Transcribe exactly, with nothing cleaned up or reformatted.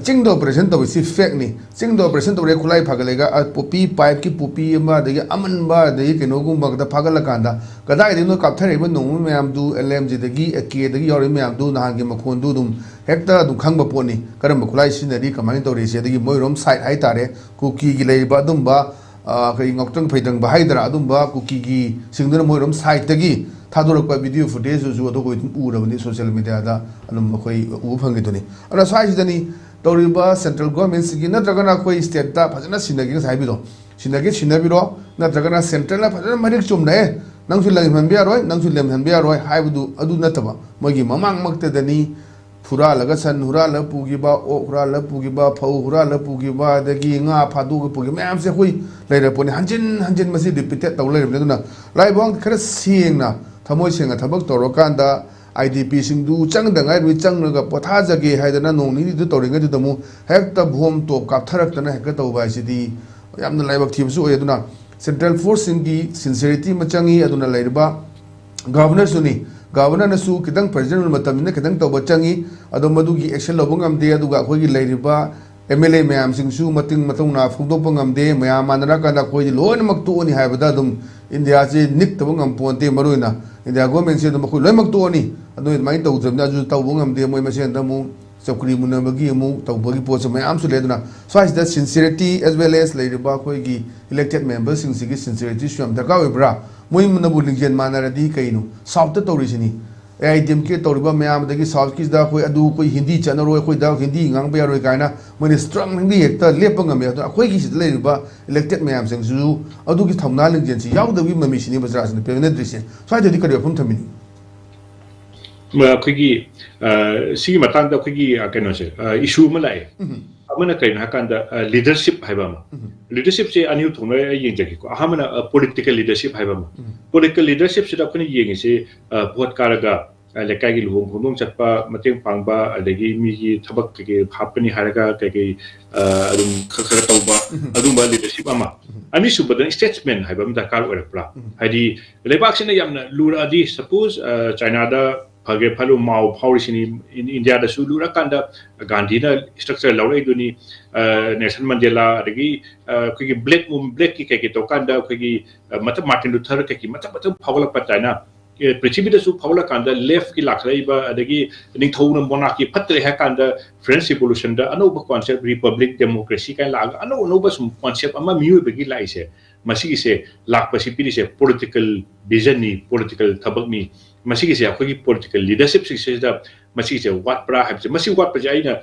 ꯆꯤꯡꯗ ꯑꯣꯄꯔꯦꯁꯟ ꯇꯧꯔꯤꯁꯤ ꯐꯦꯛꯅꯤ꯫ ꯆꯤꯡꯗ ꯑꯣꯄꯔꯦꯁꯟ ꯇꯧꯔꯦ, ꯈꯨꯠꯂꯥꯏ ꯐꯒꯠꯂꯦꯒ, ꯑ, ꯄꯣꯄꯤ, ꯄꯥꯏꯞꯀꯤ ꯄꯣꯄꯤ ꯑꯃ, ꯑꯗꯒꯤ ꯑꯃꯟꯕ, ꯑꯗꯒꯤ ꯀꯩꯅꯣꯒꯨꯝꯕ ꯈꯛꯇ ꯐꯥꯒꯠꯂꯀꯥꯟꯗ, ꯀꯗꯥꯏꯗꯒꯤꯅꯣ ꯀꯥꯞꯊꯔꯛꯏꯕ ꯅꯣꯡꯃꯩ ꯃꯌꯥꯝꯗꯨ, ꯑꯦꯜ ꯑꯦꯝ ꯖꯤꯗꯒꯤ, ꯑꯦ ꯀꯦꯗꯒꯤ ꯌꯥꯎꯔꯤꯕ ꯃꯌꯥꯝꯗꯨ, ꯅꯍꯥꯟꯒꯤ ꯃꯈꯣꯟꯗꯨ ꯑꯗꯨꯝ ꯍꯦꯛꯇ ꯑꯗꯨꯝ ꯈꯪꯕ ꯄꯣꯠꯅꯤ, ꯀꯔꯝꯕ ꯈꯨꯠꯂꯥꯏ ꯁꯤꯖꯤꯟꯅꯔꯤ, ꯀꯃꯥꯏꯅ ꯇꯧꯔꯤꯁꯦ꯫ ꯑꯗꯒꯤ ꯃꯣꯏꯔꯣꯝ ꯁꯥꯏꯠ ꯍꯥꯏꯇꯥꯔꯦ, ꯀꯨꯀꯤꯒꯤ ꯂꯩꯔꯤꯕ ꯑꯗꯨꯝꯕ, ꯑ, ꯑꯩꯈꯣꯏ ꯉꯥꯎꯇ꯭ꯔꯪ ꯐꯩꯗ꯭ꯔꯪꯕ ꯍꯥꯏꯗ꯭ꯔꯥ, ꯑꯗꯨꯝꯕ ꯀꯨꯀꯤꯒꯤꯁꯤꯡꯗꯨꯅ ꯃꯣꯏꯔꯣꯝ ꯁꯥꯏꯠꯇꯒꯤ ꯊꯥꯗꯣꯔꯛꯄ ꯚꯤꯗꯤꯑꯣ ꯐꯨꯇꯦꯖꯇꯨꯁꯨ ꯑꯗꯨ ꯑꯩꯈꯣꯏ ꯑꯗꯨꯝ ꯎꯔꯕꯅꯤ, ꯁꯣꯁꯤꯌꯦꯜ ꯃꯦꯗꯤꯌꯥꯗ ꯑꯗꯨꯝ ꯑꯩꯈꯣꯏ ꯎꯕ ꯐꯪꯈꯤꯗꯨꯅꯤ꯫ ꯑꯗꯨꯅ ꯁ꯭ꯋꯥꯏꯁꯤꯗꯅꯤ ꯇꯧꯔꯤꯕ ꯁꯦꯟꯇ꯭ꯔꯦꯜ ꯒꯣꯔꯃꯦꯟꯁꯤꯒꯤ, ꯅꯠꯇ꯭ꯔꯒꯅ ꯑꯩꯈꯣꯏ ꯁ꯭ꯇꯦꯠꯇ ꯐꯖꯅ ꯁꯤꯟꯅꯒꯦ, ꯉꯁꯥꯏ ꯍꯥꯏꯕꯤꯗꯣ, ꯁꯤꯟꯅꯒꯦ ꯁꯤꯟꯅꯕꯤꯔꯣ, ꯅꯠꯇ꯭ꯔꯒꯅ ꯁꯦꯟꯇ꯭ꯔꯦꯜꯅ ꯐꯖꯅ ꯃꯔꯤꯛ ꯆꯨꯝꯅ, "ꯑꯦ, ꯅꯪꯁꯨ ꯂꯩꯍꯟꯕ ꯌꯥꯔꯣꯏ, ꯅꯪꯁꯨ ꯂꯩꯍꯟꯕ ꯌꯥꯔꯣꯏ" ꯍꯥꯏꯕꯗꯨ ꯑꯗꯨ ꯅꯠꯇꯕ, ꯃꯣꯏꯒꯤ ꯃꯃꯥꯡꯃꯛꯇꯗꯅꯤ ꯍꯨꯔꯥꯜꯂꯒ ꯁꯟ ꯍꯨꯔꯥꯜꯂꯒ ꯄꯨꯈꯤꯕ, ꯑꯣꯛ ꯍꯨꯔꯥꯜꯂꯒ ꯄꯨꯈꯤꯕ, ꯐꯧ ꯍꯨꯔꯥꯜꯂꯒ ꯄꯨꯈꯤꯕ, ꯑꯗꯒꯤ ꯉꯥ ꯐꯥꯗꯣꯛꯑꯒ ꯄꯨꯈꯤꯕ ꯃꯌꯥꯝꯁꯦ ꯑꯩꯈꯣꯏ ꯂꯩꯔꯕ ꯄꯣꯠꯅꯤ꯫ ꯍꯟꯖꯤꯟ ꯍꯟꯖꯤꯟ ꯃꯁꯤ ꯔꯤꯄꯤꯇꯦꯠ ꯇꯧ ꯂꯩꯔꯕꯅꯤ꯫ ꯑꯗꯨꯅ ꯂꯥꯏꯕꯛ ꯈꯔ ꯁꯦꯡꯅ, ꯊꯃꯣꯏ ꯁꯦꯡꯅ ꯊꯕꯛ ꯇꯧꯔꯀꯥꯟꯗ, ꯑꯥꯏ ꯗꯤ ꯄꯤꯁꯤꯡꯗꯨ ꯆꯪꯗ ꯉꯥꯏꯔꯤꯕꯅꯤ, ꯆꯪꯂꯒ ꯄꯣꯊꯥꯖꯒꯦ ꯍꯥꯏꯗꯅ ꯅꯣꯡ ꯅꯤꯅꯤꯗꯨ ꯇꯧꯔꯤꯉꯩꯗꯨꯗ ꯑꯃꯨꯛ ꯍꯦꯛꯇ ꯕꯣꯝ ꯇꯣꯞ ꯀꯥꯞꯊꯔꯛꯇꯅ ꯍꯦꯛꯇ ꯇꯧꯕ ꯍꯥꯏꯁꯤꯗꯤ ꯌꯥꯝꯅ ꯂꯥꯏꯕꯛ ꯊꯤꯕꯁꯨ ꯑꯣꯏ꯫ ꯑꯗꯨꯅ ꯁꯦꯟꯇ꯭ꯔꯦꯜ ꯐꯣꯔꯁꯁꯤꯡꯒꯤ ꯁꯤꯟꯁꯤꯌꯔꯤꯇꯤ ꯑꯃ ꯆꯪꯉꯤ꯫ ꯑꯗꯨꯅ ꯂꯩꯔꯤꯕ ꯒꯚꯔꯅꯔꯁꯨꯅꯤ, ꯒꯚꯔꯅꯔꯅꯁꯨ ꯈꯤꯇꯪ ꯄ꯭ꯔꯦꯖꯤꯗꯦꯟ ꯑꯣꯏꯕ ꯃꯇꯝꯅꯤꯅ ꯈꯤꯇꯪ ꯇꯧꯕ ꯆꯪꯉꯤ꯫ ꯑꯗꯣ ꯃꯗꯨꯒꯤ ꯑꯦꯛꯁꯟ ꯂꯧꯕ ꯉꯝꯗꯦ꯫ ꯑꯗꯨꯒ ꯑꯩꯈꯣꯏꯒꯤ ꯂꯩꯔꯤꯕ ꯑꯦꯝ ꯑꯦꯜ ꯑꯦ ꯃꯌꯥꯝꯁꯤꯡꯁꯨ ꯃꯇꯤꯡ ꯃꯇꯧꯅ ꯐꯣꯡꯗꯣꯛꯄ ꯉꯝꯗꯦ꯫ ꯃꯌꯥꯝ ꯃꯥꯟꯅꯔꯀꯥꯟꯗ ꯑꯩꯈꯣꯏꯗꯤ ꯂꯣꯏꯅꯃꯛ ꯇꯣꯛꯑꯅꯤ ꯍꯥꯏꯕꯗ ꯑꯗꯨꯝ ꯏꯟꯗꯤꯌꯥꯁꯤ ꯅꯤꯛꯇꯕ ꯉꯝꯄꯣꯟꯇꯦ꯫ ꯃꯔꯨꯑꯣꯏꯅ ꯏꯟꯗꯤꯌꯥ ꯒꯣꯔꯃꯦꯟꯁꯤ ꯑꯗꯨꯝ ꯑꯩꯈꯣꯏ ꯂꯣꯏꯅꯃꯛ ꯇꯣꯛꯑꯅꯤ꯫ ꯑꯗꯨ ꯑꯗꯨꯃꯥꯏꯅ ꯇꯧꯗ꯭ꯔꯕꯅꯤꯅ ꯑꯗꯨꯁꯨ ꯇꯧꯕ ꯉꯝꯗꯦ꯫ ꯃꯣꯏ ꯃꯁꯦꯟꯗ ꯑꯃꯨꯛ ꯆꯧꯀ꯭ꯔꯤ ꯃꯨꯟꯅꯕꯒꯤ ꯑꯃꯨꯛ ꯇꯧꯕꯒꯤ ꯄꯣꯠꯁꯨ ꯃꯌꯥꯝꯁꯨ ꯂꯩ꯫ ꯑꯗꯨꯅ ꯁ꯭ꯋꯥꯏꯁꯤꯗ ꯁꯤꯟꯁꯤꯌꯔꯤꯇꯤ as well as ꯂꯩꯔꯤꯕ ꯑꯩꯈꯣꯏꯒꯤ ꯏꯂꯦꯛꯇꯦꯠ ꯃꯦꯝꯕꯔꯁꯤꯡꯁꯤꯒꯤ ꯁꯤꯟꯁꯤꯌꯔꯤꯇꯤꯁꯨ ꯌꯥꯝ ꯗꯔꯀꯥꯔ ꯑꯣꯏꯕ꯭ꯔꯥ? ꯃꯣꯏꯅꯕꯨ ꯂꯤꯡꯖꯦꯜ ꯃꯥꯟꯅꯔꯗꯤ ꯀꯩꯅꯣ? ꯁꯥꯎꯠꯇ ꯇꯧꯔꯤꯁꯤꯅꯤ꯫ ꯑꯦ ꯑꯥꯏ ꯗꯤ ꯑꯦꯝ ꯀꯦ ꯇꯧꯔꯤꯕ ꯃꯌꯥꯝ, ꯑꯗꯒꯤ ꯁꯥꯎꯠꯀꯤꯁꯤꯗ ꯑꯩꯈꯣꯏ ꯑꯗꯨ, ꯑꯩꯈꯣꯏ ꯍꯤꯟꯗꯤ ꯆꯠꯅꯔꯣꯏ, ꯑꯩꯈꯣꯏꯗ ꯍꯤꯟꯗꯤ ꯉꯥꯡꯕ ꯌꯥꯔꯣꯏ ꯀꯥꯏꯅ ꯃꯣꯏꯅ ꯁ꯭ꯇꯔꯣꯡꯂꯤ ꯍꯦꯛꯇ ꯂꯦꯞꯄ ꯉꯝꯃꯦ꯫ ꯑꯗꯨꯅ ꯑꯩꯈꯣꯏꯒꯤ ꯁꯤꯗ ꯂꯩꯔꯤꯕ ꯏꯂꯦꯛꯇꯦꯠ ꯃꯌꯥꯝꯁꯤꯡꯁꯤꯁꯨ ꯑꯗꯨꯒꯤ ꯊꯧꯅꯥ ꯂꯤꯡꯖꯦꯜꯁꯤ ꯌꯥꯎꯗꯕꯒꯤ ꯃꯃꯤꯁꯤꯅꯤ ꯕꯖꯥꯔꯁꯤꯅ ꯄꯦꯟꯅꯗ꯭ꯔꯤꯁꯦ꯫ ꯁ꯭ꯋꯥꯏꯗꯗꯤ ꯀꯔꯤ ꯋꯥꯐꯝ ꯊꯝꯕꯤꯅꯤꯡꯉꯤ? ꯃ-, ꯑꯩꯈꯣꯏꯒꯤ, ꯑ, ꯁꯤꯒꯤ ꯃꯇꯥꯡꯗ ꯑꯩꯈꯣꯏꯒꯤ, ꯑ, ꯀꯩꯅꯣꯁꯦ, ꯑ, ꯏꯁꯨ ꯑꯃ ꯂꯥꯛꯑꯦ꯫ ꯎꯝ꯫ ꯑꯃꯅ ꯀꯩꯅꯣ ꯍꯥꯏꯀꯥꯟꯗ, ꯑ, ꯂꯤꯗꯔꯁꯤꯞ ꯍꯥꯏꯕ ꯑꯃ꯫ ꯎꯝ꯫ ꯂꯤꯗꯔꯁꯤꯞꯁꯦ ꯑꯅꯤ ꯊꯣꯛꯅ ꯑꯩ ꯌꯦꯡꯖꯒꯦꯀꯣ꯫ ꯑꯍꯥꯟꯕꯅ, ꯑ, ꯄꯣꯂꯤꯇꯤꯀꯦꯜ ꯂꯤꯗꯔꯁꯤꯞ ꯍꯥꯏꯕ ꯑꯃ꯫ ꯎꯝ꯫ ꯄꯣꯂꯤꯇꯤꯀꯦꯜ ꯂꯤꯗꯔꯁꯤꯞꯁꯤꯗ ꯑꯩꯈꯣꯏꯅ ꯌꯦꯡꯉꯤꯁꯤ, ꯑ, ꯚꯣꯠ ꯀꯥꯔꯒ, ꯑ, ꯂꯩꯀꯥꯏꯒꯤ ꯂꯨꯍꯣꯡ ꯈꯣꯡꯗꯣꯡ ꯆꯠꯄ, ꯃꯇꯦꯡ ꯄꯥꯡꯕ, ꯑꯗꯒꯤ ꯃꯤꯒꯤ ꯊꯕꯛ ꯀꯩꯀꯩ ꯍꯥꯞꯄꯅꯤ ꯍꯥꯏꯔꯒ ꯀꯩꯀꯩ, ꯑ, ꯑꯗꯨꯝ ꯈꯔ ꯈꯔ ꯇꯧꯕ, ꯎꯝ꯫ ꯑꯗꯨꯝꯕ ꯂꯤꯗꯔꯁꯤꯞ ꯑꯃ꯫ ꯎꯝ꯫ ꯑꯅꯤꯁꯨꯕꯗꯅ ꯁ꯭ꯇꯦꯠꯁꯃꯦꯟ ꯍꯥꯏꯕ ꯑꯃ ꯗꯔꯀꯥꯔ ꯑꯣꯏꯔꯛꯄ꯭ꯔꯥ? ꯎꯝ꯫ ꯍꯥꯏꯗꯤ ꯂꯩꯕꯥꯛꯁꯤꯅ ꯌꯥꯝꯅ ꯂꯨꯔꯛꯑꯗꯤ, ꯁꯄꯣꯁ, ꯑ, ꯆꯥꯏꯅꯥꯗ ꯐꯒꯦ ꯐꯠꯂꯨ ꯃꯥꯎ ꯐꯥꯎꯔꯤꯁꯤꯅꯤ꯫ ꯏꯟꯗꯤꯌꯥꯗꯁꯨ ꯂꯨꯔꯀꯥꯟꯗ ꯒꯥꯟꯙꯤꯅ ꯏꯁꯇ꯭ꯔꯛꯆꯔ ꯂꯧꯔꯛꯏꯗꯨꯅꯤ꯫ ꯅꯦꯜꯁꯟ ꯃꯟꯗꯦꯂꯥ, ꯑꯗꯒꯤ ꯑꯩꯈꯣꯏꯒꯤ ꯕ꯭ꯂꯦꯛ ꯕ꯭ꯂꯦꯛꯀꯤ ꯀꯩꯀꯩ ꯇꯧꯀꯥꯟꯗ ꯑꯩꯈꯣꯏꯒꯤ ꯃꯇꯝ ꯃꯥꯔꯇꯤꯟ ꯂꯨꯊꯔ ꯀꯩꯀꯩ ꯃꯊꯪ ꯃꯊꯪ ꯐꯥꯎꯒꯠꯂꯛꯄ ꯇꯥꯏꯅ ꯄ꯭ꯔꯤꯊꯤꯕꯤꯗꯁꯨ ꯐꯥꯎꯒꯠꯂꯀꯥꯟꯗ ꯂꯦꯐꯀꯤ ꯂꯥꯛꯈꯠꯂꯛꯏꯕ, ꯑꯗꯒꯤ ꯅꯤꯡꯊꯧꯅ ꯃꯣꯅꯥꯔꯀꯤ ꯐꯠꯇ꯭ꯔꯦ ꯍꯥꯏ ꯀꯥꯟꯗ ꯐ꯭ꯔꯦꯟꯁ ꯔꯤꯚꯣꯂꯨꯁꯟꯗ ꯑꯅꯧꯕ ꯀꯣꯟꯁꯦꯞ ꯔꯤꯄꯕ꯭ꯂꯤꯛ ꯗꯦꯃꯣꯀ꯭ꯔꯦꯁꯤ ꯀꯥꯏꯅ ꯂꯥꯛꯑꯒ ꯑꯅꯧ ꯑꯅꯧꯕ ꯁꯨꯝ ꯀꯣꯟꯁꯦꯞ ꯑꯃ ꯃꯤꯑꯣꯏꯕꯒꯤ ꯂꯥꯛꯏꯁꯦ, ꯃꯁꯤꯒꯤꯁꯦ ꯂꯥꯛꯄꯁꯤ ꯄꯤꯔꯤꯁꯦ ꯄꯣꯂꯤꯇꯤꯀꯦꯜ ꯚꯤꯖꯟꯅꯤ, ꯄꯣꯂꯤꯇꯤꯀꯦꯜ ꯊꯕꯛꯅꯤ꯫ ꯃꯁꯤꯒꯤꯁꯦ ꯑꯩꯈꯣꯏꯒꯤ ꯄꯣꯂꯤꯇꯤꯀꯦꯜ ꯂꯤꯗꯔꯁꯤꯞꯁꯤꯡꯁꯤꯗ ꯃꯁꯤꯒꯤꯁꯦ ꯋꯥꯠꯄ꯭ꯔꯥ ꯍꯥꯏꯕꯁꯦ, ꯃꯁꯤ ꯋꯥꯠꯄꯁꯦ ꯑꯩꯅ